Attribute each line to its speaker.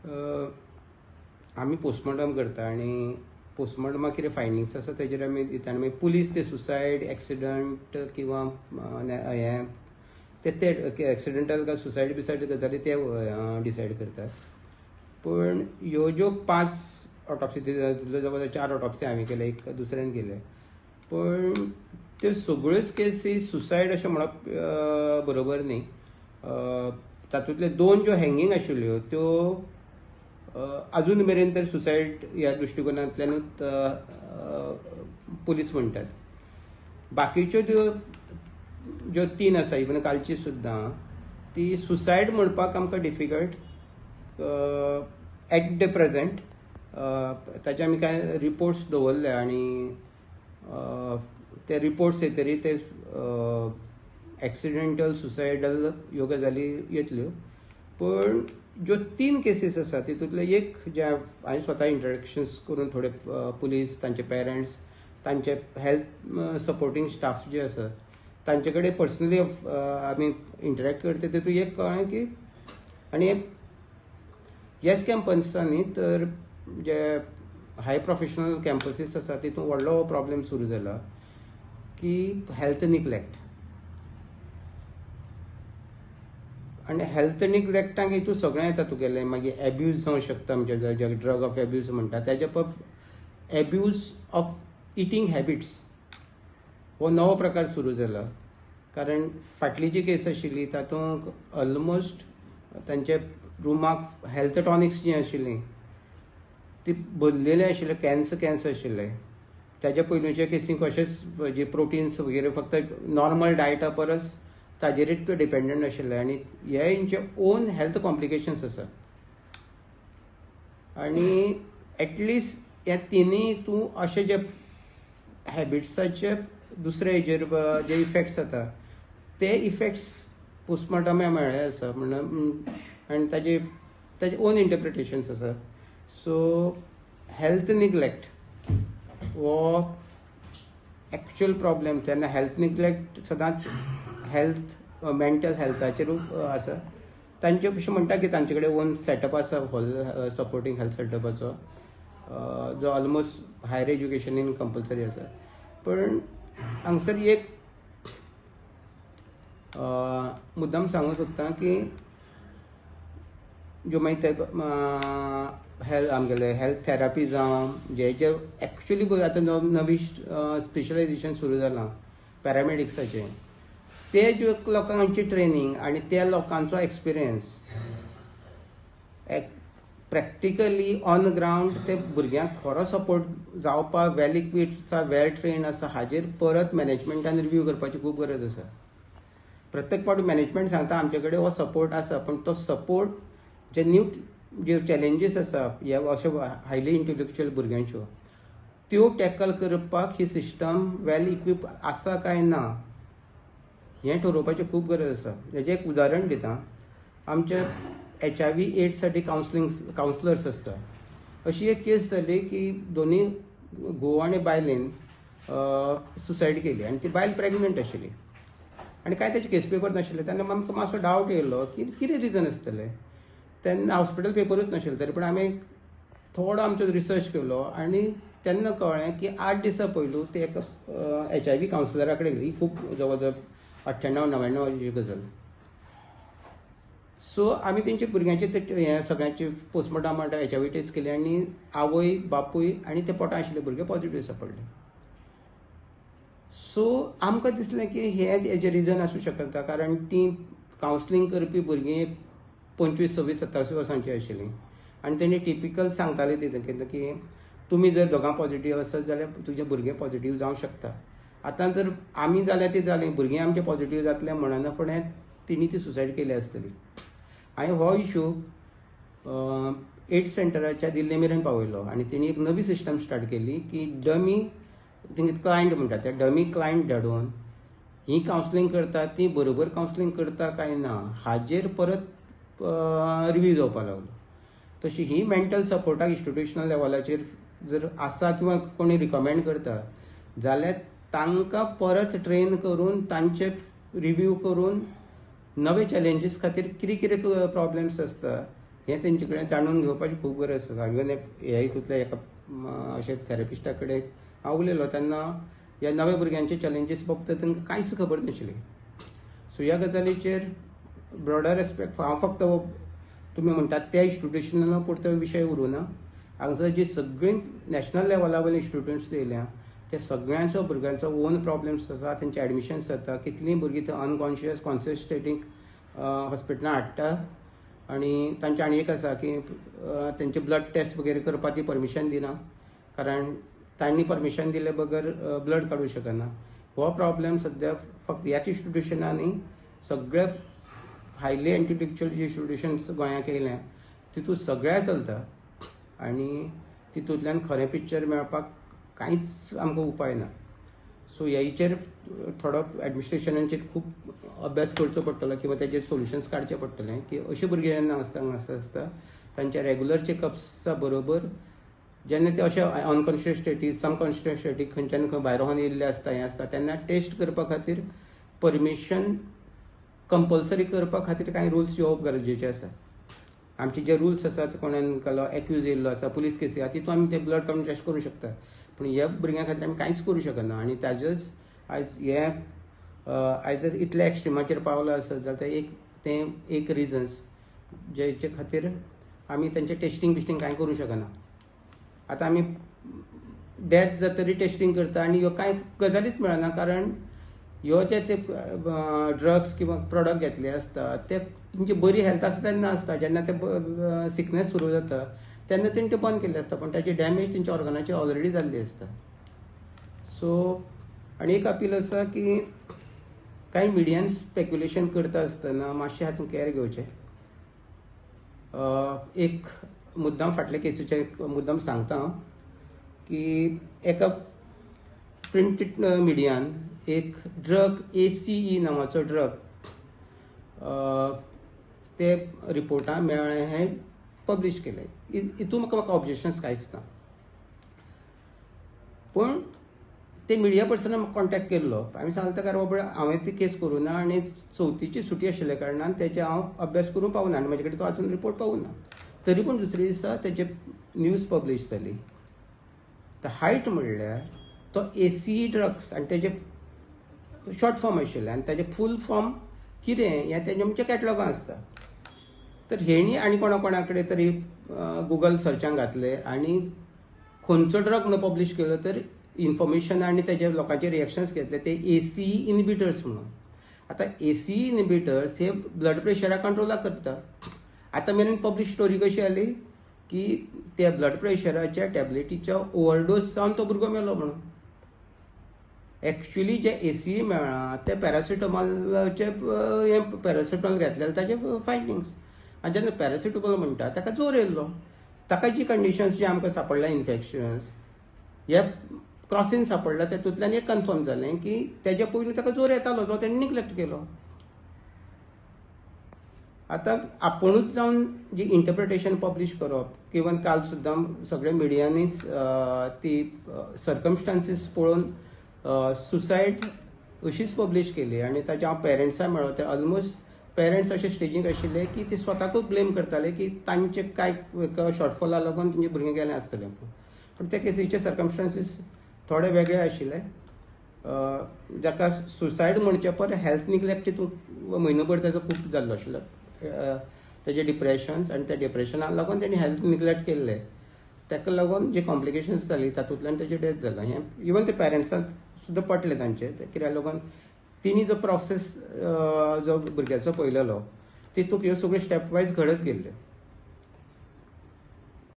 Speaker 1: आमी पोस्टमॉर्टम करता आनी पोस्टमॉर्टमाक कितें फायंडींग्स आसा तेजेर आमी दिता आनी मागीर पुलीस ते सुसायड, एक्सिडंट किंवा हें ते एक्सिडंटल काय सुसायड बिसायड गजाली ते डिसायड करतात. पूण ह्यो ज्यो 5 ऑटोप्सी, जवळ 4 ऑटोप्सी हांवें केले, एक दुसऱ्यान केले, पूण त्यो सगळ्योच केसी सुसायड अशें म्हणप बरोबर न्ही. तातूंतले 2 ज्यो हँगींग आशिल्ल्यो त्यो अजून मेरेन तर सुसायड ह्या दृश्टिकोनांतल्यानूच पुलीस म्हणटात. बाकीच्यो त्यो ज्यो 3 आसा, इवन कालची सुद्दां, ती सुसायड म्हणपाक आमकां डिफिकल्ट एट the present. ताचे आमी कांय रिपोर्ट्स दवरले आनी ते रिपोर्ट्स येतरी ते एक्सिडेंटल, सुसायडल ह्यो गजाली येतल्यो. पूण ज्यो 3 केसीस आसा तितूंतले एक जे हांवें स्वता इंटरेक्शन्स करून थोडे पुलीस, तांचे पेरंट्स, तांचे हेल्थ सपोर्टींग स्टाफ जे आसा तांचे कडेन पर्सनली आमी इंटरेक्ट करता, तितूंत एक कळ्ळें की आनी येस कॅम्पसां न्ही तर जे हाय प्रोफेशनल कॅम्पसीस आसा तितूंत व्हडलो प्रॉब्लेम सुरू जाला की हेल्थ निग्लेक्ट. आनी हेल्थ निग्लेक्टाक हितून सगळें येता तुगेलें, मागीर एब्यूज जावं शकता, म्हणजे जे ड्रग ऑफ एब्यूज म्हणटा तेजे पर एब्यूज ऑफ इटींग हॅबिट्स हो नवो प्रकार सुरू जाला. कारण फाटली जी केस आशिल्ली तातूंत ऑलमोस्ट तांचे रुमाक हेल्थ टॉनिक्स जीं आशिल्लीं ती भरलेली आशिल्ले, कॅन्स आशिल्ले. ताच्या पयलूच्या केसींक अशेंच जे प्रोटीन्स वगैरे फक्त नॉर्मल डायटा परस ताजेरूच ते डिपेंडंट आशिल्ले आनी हे हेंचे ओन हेल्थ कॉम्प्लिकेशन्स आसा. आनी एटलिस्ट ह्या तिनूय तूं अशे जे हॅबिट्साचे दुसरे हेजेर जे इफेक्ट्स जाता ते इफेक्ट्स पोस्टमॉर्टमाय मेळ्ळे आसा म्हणून, आनी ताजे ताजे ओन इंटरप्रिटेशन्स आसा. सो हेल्थ निग्लेक्ट हो एक्चुअल प्रॉब्लेम. तेन्ना हेल्थ निग्लेक्ट सदांच हेल्थ मेंटल हेल्थाचेर आसा. तांचे अशें म्हणटा की तांचे कडेन ओन सेटअप आसा, होल सपोर्टींग हेल्थ सेटअपाचो जो ऑलमोस्ट हायर एज्युकेशनीन कंपल्सरी आसा. पण हांगसर एक मुद्दाम सांगूंक सोदता की ज्यो मागीर ते हेल्थ आमगेले हेल्थ थेरपी जावं जे जे एक्चुअली पळय आतां नवी स्पेशलायझेशन सुरू जालां पॅरामेडिक्साचें, ते ज्यो लोकांची ट्रेनींग आनी त्या लोकांचो एक्सपिरियन्स प्रॅक्टिकली ऑन ग्रावंड ते भुरग्यांक खरो सपोर्ट जावपाक वेल इक्विप्ड आसा, वेल ट्रेन आसा, हाजेर परत मॅनेजमेंटान रिव्यू करपाची खूब गरज आसा. प्रत्येक फावट मॅनेजमेंट सांगता आमचे कडेन हो सपोर्ट आसा, पूण तो सपोर्ट जे न्यू ज्यो चॅलेंजीस आसा ह्या अशे हायली इंटलेक्चुअल भुरग्यांच्यो त्यो टॅकल करपाक ही सिस्टम वेल इक्विप आसा काय ना हें ठरोवपाची खूब गरज आसा. हेजें एक उदाहरण दिता, आमच्या HIV एड्ससाठी कावन्सलर्स आसता. अशी एक केस जाली की दोनी घोव आनी बायलेन सुसायड केली आनी ती बायल प्रेग्नंट आशिल्ली आनी कांय तेचे केस पेपर नाशिल्ले. तेन्ना आमकां मातसो डावट येयलो की कितें रिजन आसतलें. तेन्ना हॉस्पिटल पेपरूच नाशिल्ले, तरी पण आमी थोडो आमचो रिसर्च केलो आनी तेन्ना कळ्ळें की 8 दिसां पयलू ते एका HIV कावन्सिलरा कडेन गेली, खूब जवळ जवळ 98 99 गजाल. सो आमी तेंच्या भुरग्यांचे हे सगळ्यांचे पोस्टमॉर्टम HIV test केली आनी आवय बापूय आनी ते पोटां आशिल्ले भुरगे पॉझिटीव सापडले. सो आमकां दिसलें की हे हेजें रिजन आसूं शकता, कारण ती कावन्सिलींग करपी भुरगीं 25, 26, 27 वर्सांची आशिल्लीं आनी तेणी टिपिकल सांगताले ती की तुमी जर दोगां पॉझिटीव आसत जाल्यार तुजें भुरगें पॉझिटीव जावंक शकता. आतां जर आमी जाल्यार ती जालीं, भुरगीं आमचें पॉझिटीव जातलें म्हणना फुडें तिणी ती सुसायड केली आसतली. हांवें हो इशू एड्स सेंटराच्या दिल्ली मेरेन पावयलो आनी तेणी एक नवी सिस्टम स्टार्ट केली की डमी क्लायंट म्हणटा त्या डमी क्लायंट धाडून ही कावन्सिलींग करता ती बरोबर कावन्सिलींग करता काय ना हाजेर परत रिव्यू जावपाक लागलो. तशी ही मेंटल सपोर्टाक इन्स्टिट्युशनल लेवलाचेर जर आसा किंवा कोणी रिकमेंड करता जाल्यार तांकां परत ट्रेन करून तांचे रिव्यू करून नवे चॅलेंजीस खातीर कितें कितें प्रॉब्लेम्स आसता हें तेंचे कडेन जाणून घेवपाची खूब गरज आसा. इवन ह्या हितूंतल्या एका अशें थेरपिस्टा कडेन हांव उलयलो तेन्ना ह्या नव्या भुरग्यांचे चॅलेंजीस बाबतींत तांकां कांयच खबर नाशिल्ली. सो ह्या गजालीचेर ब्रॉडर एस्पेक्ट हांव फक्त तुमी म्हणटात त्या इन्स्टिट्युशना पुरतो विशय उरूं ना, हांगासर जी सगळीं नॅशनल लेवला वयले इन्स्टिट्यूट्स येयल्या ते सगळ्यांचो भुरग्यांचो ओन प्रॉब्लम्स आसा, तेंचे एडमिशन्स जाता, कितलीं भुरगीं थंय अनकॉन्शियस कॉन्शियस स्टेटीक हॉस्पिटलां हाडटा आनी तांचें आनी एक आसा की तेंचे ब्लड टेस्ट वगैरे करपाक ती परमिशन दिना, कारण तांणी परमिशन दिले बगर ब्लड काडूं शकना. हो प्रॉब्लम सद्या फक्त ह्याच इन्स्टिट्युशनां न्ही, सगळे हायली इंटलेक्चुअल जे इन्स्टिट्युशन्स गोंयांत येयल्या तितूंत सगळ्या चलता आनी तितूंतल्यान खरें पिक्चर मेळपाक कांयच आमकां उपाय ना. सो ह्याचेर थोडो एडमिनिस्ट्रेशनाचेर खूब अभ्यास करचो पडटलो किंवा तेजेर सोल्युशन्स काडचें पडटलें की अशे भुरगे जेन्ना आसता हांगा आसता आसता तांच्या रेगुलर चॅकअप्सा बरोबर जेन्ना ते अशे अनकॉन्शियस स्टेटी सबकॉन्शियस स्टेटी खंयच्यान खंय भायर वचून येयल्ले आसता हें आसता तेन्ना टेस्ट करपा खातीर परमिशन कंपल्सरी करपा खातीर कांय रुल्स येवप गरजेचे आसा. आमचे जे रुल्स आसात कोणान केलो एक्यूज येयल्लो आसा पुलीस केसी आसा तितून आमी ते ब्लड काडून टेस्ट करूं शकता, पूण ह्या भुरग्यां खातीर आमी कांयच करूं शकना. आनी ताजेच आयज हे आयज जर इतल्या एक्स्ट्रिमाचेर पावलो आसत जाल्यार एक तें एक रिजन्स जेचे खातीर आमी तेंचें टेस्टींग बिस्टींग कांय करूं शकना. आतां आमी डेथ जातरी टेस्टींग करता आनी ह्यो कांय गजालीच मेळना, कारण ह्यो जे ते ड्रग्स किंवा प्रोडक्ट घेतले आसता ते तेंची बरी हेल्थ आसता तेन्ना आसता, जेन्ना ते सिकनेस सुरू जाता तेन्ना तेणी ते बंद केल्ले आसता, पूण ताची डॅमेज तेंच्या ऑर्गनाची ऑलरेडी जाल्ली आसता. सो आनी एक अपील आसा की कांय मिडियान स्पेक्युलेशन करता आसतना मातशें हातूंत कॅर घेवचें. एक मुद्दाम फाटले केसीचें मुद्दाम सांगता हांव की एका प्रिंटेड मिडियान एक ड्रग ACE नांवाचो ड्रग ते रिपोर्टां मेळ्ळें हें पब्लीश केलें. हितून म्हाका ऑब्जेक्शन्स कांयच ना, पूण ते मिडिया पर्सनान म्हाका कॉन्टेक्ट केल्लो. हांवें सांगलें ताका बाबा हांवें ती केस करूं ना आनी चवथीची सुटी आशिल्ल्या कारणान तेजे हांव अभ्यास करूंक पावना आनी म्हजे कडेन तो आजून रिपोर्ट पावूना. तरी पूण दुसरे दिसा तेजे न्यूज पब्लीश जाली. The height म्हणल्यार तो ACE drugs आनी तेजे शॉर्ट फॉर्म आशिल्लें आनी ताजें फूल फॉर्म कितें हें तेजें आमच्या कॅटलॉगान आसता. तर हेणी आनी कोणा कोणा कडेन तरी गुगल सर्चान घातलें आनी खंयचो ड्रग म्हणून पब्लीश केलो तर इन्फॉर्मेशन आनी तेजे लोकांचे रिएक्शन्स घेतले ते ACE inhibitors म्हणून. आतां ACE inhibitors हे ब्लड प्रेशराक कंट्रोलाक करता. आतां मेरेन पब्लीश स्टोरी कशी आली की त्या ब्लड प्रेशराच्या टॅबलेटीच्या ओवरडोज जावन तो भुरगो मेलो म्हणून. एक्चुली जे ACE मेळ्ळां ते पॅरासिटमॉलाचे हें पॅरासिटमॉल घेतलें ताचे फायंडींग्स. आनी जेन्ना पॅरासिटमॉल म्हणटा ताका जोर येयल्लो, ताका जी कंडिशन्स जी आमकां सांपडल्या इन्फेक्शन्स हे क्रॉसीन सांपडला तेतूंतल्यान एक कन्फर्म जालें की तेज्या पयलीं ताका जोर येतालो जो तेणें निग्लेक्ट केलो. आतां आपुणूच जावन जी इंटरप्रिटेशन पब्लीश करप, इवन काल सुद्दां सगळ्या मिडियांनीच ती सर्कमस्टांसीस पळोवन सुसायड अशीच पब्लीश केली आनी ताच्या हांव पेरंट्सां मेळ्ळो ते ऑलमोस्ट पेरंट्स अशे स्टेजीक आशिल्ले की ते स्वताकूच ब्लेम करताले की तांचे कांय शॉर्टफॉला लागून तेंचे भुरगें गेलें आसतलें. पूण त्या केसीचे सर्कमस्टांसीस थोडे वेगळे आशिल्ले, जाका सुसायड म्हणचे पर हेल्थ निग्लेक्ट तितून म्हयनोभर ताजो खूब जाल्लो आशिल्लो, तेजे डिप्रेशन्स आनी त्या डिप्रेशनाक लागून तेणी हेल्थ निग्लेक्ट केल्ले, ताका लागून जे कॉम्प्लिकेशन्स जाली तातूंतल्यान तेजें डेथ जालां. हें इवन ते पेरंट्सांक सुद्दां पटलें तांचें, कित्याक लागून तिणी जो प्रोसेस जो भुरग्याचो पळयलेलो तितूंत ह्यो सगळ्यो स्टेप वायज घडत गेल्ल्यो.